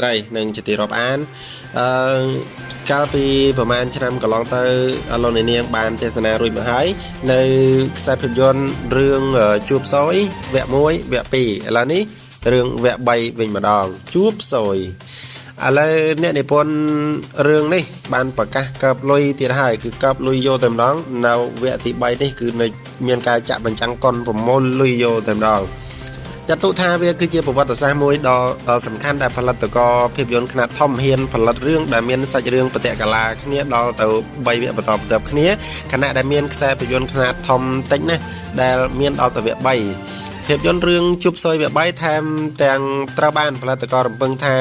ត្រីនិងជាទីរាប់អានអឺកាលពីប្រហែលឆ្នាំកន្លងទៅលោកអ្នកនាងបានទេសនារួចមកហើយនៅខ្សែភាពយន្តរឿងជួបសយវគ្គ1វគ្គ2ឥឡូវនេះរឿងវគ្គ3វិញម្ដងជួបសយឥឡូវអ្នកនិពន្ធរឿងនេះបានប្រកាសកើបលុយទៀតហើយគឺកើបលុយយកតែម្ដងនៅវគ្គទី3នេះគឺនៅមានការចាក់បញ្ចាំងកុនប្រមូលលុយយកតែម្ដង ចាត់ទុកថាវាគឺជាប្រវត្តិសាស្ត្រមួយដ៏សំខាន់ដែលផលិតករភាពយន្តខ្នាតធំហ៊ានផលិតរឿងដែលមានសាច់រឿងប្រតិកលាគ្នាដល់ទៅ3វគ្គបន្តបន្ទាប់គ្នាខណៈដែលមានខ្សែភាពយន្តខ្នាតធំតិចណាស់ដែលមានដល់ទៅវគ្គ3ភាពយន្តរឿងជប់សុយវគ្គ3ថែមទាំងត្រូវបានផលិតកររំពឹងថា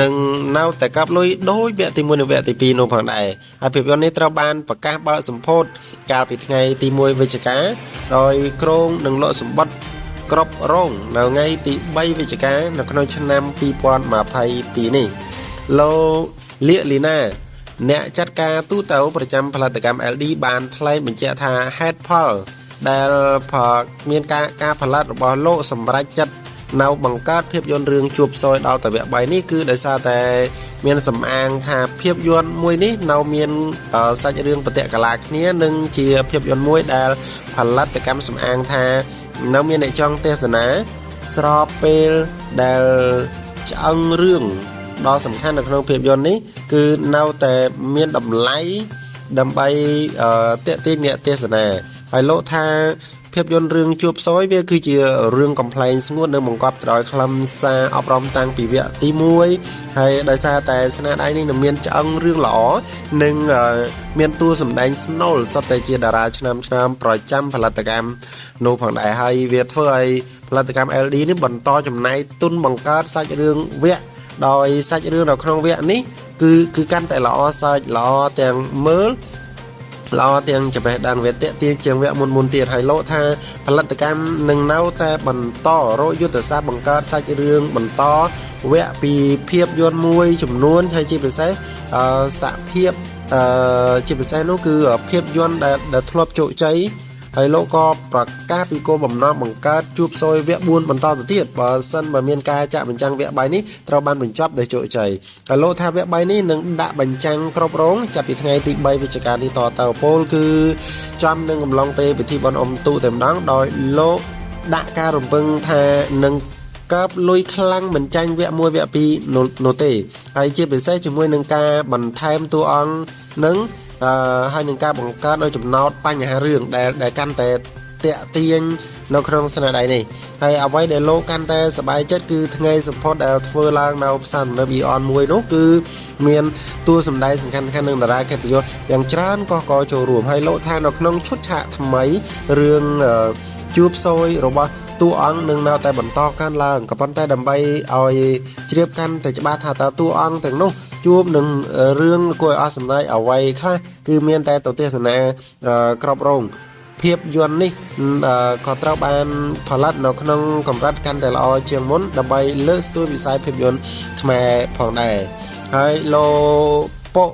នឹងនៅតែកាប់លុយដោយវគ្គទី1និងវគ្គទី2នោះផងដែរហើយភាពយន្តនេះត្រូវបានប្រកាសបើកសម្ពោធកាលពីថ្ងៃទី1វិច្ឆិកាដោយគ្រោងនឹងលក់សម្បត្តិ គ្រប់រោងនៅថ្ងៃទី3វិច្ឆិកានៅក្នុងឆ្នាំ2022នេះលោកលៀកលីណាអ្នកចាត់ការទូទៅប្រចាំផលិតកម្ម LD បានថ្លែងបញ្ជាក់ថាហេតុផលដែលផលមានការការផលិតរបស់លោកសម្រេចចិត្តនៅបង្កើតភាពយន្តរឿងជួបសយដល់ទៅវគ្គ3នេះគឺដោយសារតែមានសំអាងថាភាពយន្តមួយនេះនៅមានសាច់រឿងប្រតិកលាគ្នានិងជាភាពយន្តមួយដែលផលិតកម្មសំអាងថា នៅមានអ្នកចង់ទេសនាស្របពេលដែលឆ្អឹងរឿងដ៏សំខាន់នៅក្នុងភាពយន្តនេះគឺនៅតែមានតម្លៃដើម្បីតាក់ទាញអ្នកទេសនាហើយលោកថាភាពយន្តរឿងជួបសយវាគឺជារឿងកំ pl ែងស្ងួតនិងបង្កប់ទៅដោយខ្លឹមសារអប់រំតាំងពីវគ្គទី1ហើយដោយសារតែស្នាដៃនេះនឹងមានឆ្អឹងរឿងល្អនិងមានតួសម្ដែងស្នូលសុទ្ធតែជាតារាឆ្នាំឆ្នាំប្រចាំផលិតកម្មនោះផងដែរហើយវាធ្វើឲ្យផលិតកម្ម LD នេះបន្តចំណាយទុនបង្កើតសាច់រឿងវគ្គដោយសាច់រឿងនៅក្នុងវគ្គនេះគឺគឺកាន់តែល្អសើចល្អទាំងមើលល្អទាំងចំណេះដឹងវាតាក់ទាញជាងវគ្គមុនមុនទៀតហើយលោកថាផលិតកម្មនឹងនៅតែបន្តរកយុទ្ធសាស្ត្របង្កើតសាច់រឿងបន្តវគ្គពីភាពយន្តមួយចំនួនហើយជាពិសេសសហភាពជាពិសេសនោះគឺភាពយន្តដែលដែលធ្លាប់ជោគជ័យហើយលោកក៏ប្រកាសពីគោលបំណងបង្កើតជួបសយវគ្គ4បន្តទៅទៀតបើសិនបើមានការចាក់បញ្ចាំងវគ្គ3នេះត្រូវបានបញ្ចប់ដោយជោគជ័យហើយលោកថាវគ្គ3នេះនឹងដាក់បញ្ចាំងគ្រប់រោងចាប់ពីថ្ងៃទី3វិច្ឆិកានេះតទៅពលគឺចំនឹងកំឡុងពេលពិធីបុណ្យអុំទូកតែម្ដងដោយលោកដាក់ការរំពឹងថានឹងកើបលុយខ្លាំងមិនចាញ់វគ្គ1វគ្គ2នោះទេហើយជាពិសេសជាមួយនឹងការបន្ថែមតួអង្គនឹងអឺហើយនឹងការបង្កើតឲ្យចំណោទបញ្ហារឿងដែលដែលកាន់តែតាក់ទាញនៅក្នុងស្នាដៃនេះហើយអ្វីដែលលោកកាន់តែសប្បាយចិត្តគឺថ្ងៃសម្ផស្សដែលធ្វើឡើងនៅផ្សារទំនើប Aeon មួយនោះគឺមានតួសម្ដែងសំខាន់ៗនឹងតារាកិត្តិយសយ៉ាងច្រើនក៏ក៏ចូលរួមហើយលោកថានៅក្នុងឈុតឆាកថ្មីរឿងជួបសយរបស់តួអង្គនឹងនៅតែបន្តកើនឡើងក៏ប៉ុន្តែដើម្បីឲ្យជ្រាបកាន់តែច្បាស់ថាតើតួអង្គទាំងនោះជួបនឹងរឿងគួរឲ្យអស់សំណើចអ្វីខ្លះគឺមានតែទៅទេសនាក្របរោងភាពយន្តនេះក៏ត្រូវបានផលិតនៅក្នុងកម្រិតកាន់តែល្អជាងមុនដើម្បីលើកស្ទួយវិស័យភាពយន្តខ្មែរផងដែរហើយលោកប៉ុ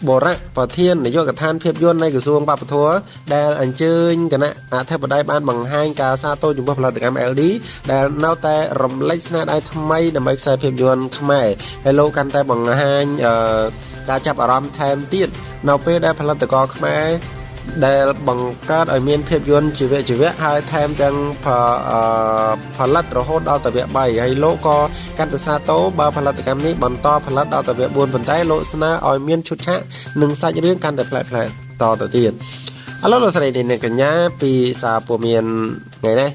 បរៈប្រធាននាយកដ្ឋានភាពយន្តនៃក្រសួងវប្បធម៌ដែលអញ្ជើញគណៈអធិបតីបានបង្ហាញការសាទរចំពោះផលិតកម្ម LD ដែលនៅតែរំលេចស្នាដៃថ្មីដើម្បីខ្សែភាពយន្តខ្មែរហើយលោកកាន់តែបង្ហាញការចាប់អារម្មណ៍ថែមទៀតនៅពេលដែលផលិតករខ្មែរដែលបង្កើតឲ្យមានភាពយន្តជីវៈជីវៈហើយថែមទាំងផលិតរហូតដល់ទៅវគ្គ3ហើយលោកក៏កាន់តែសាទរបើផលិតកម្មនេះបន្តផលិតដល់ទៅវគ្គ4ប៉ុន្តែលោកស្នើឲ្យមានឈុតឆាកនិងសាច់រឿងកាន់តែប្លែកៗតទៅទៀតឥឡូវលោកស្រីអ្នកកញ្ញាពីសារព័ត៌មានថ្ងៃនេះ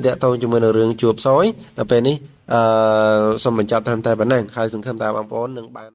តាក់ទងជាមួយនឹងរឿងជួបសយដល់ពេលនេះអឺសូមបញ្ចប់ត្រឹមតែប៉ុណ្ណឹងហើយសង្ឃឹមថាបងប្អូននឹងបាន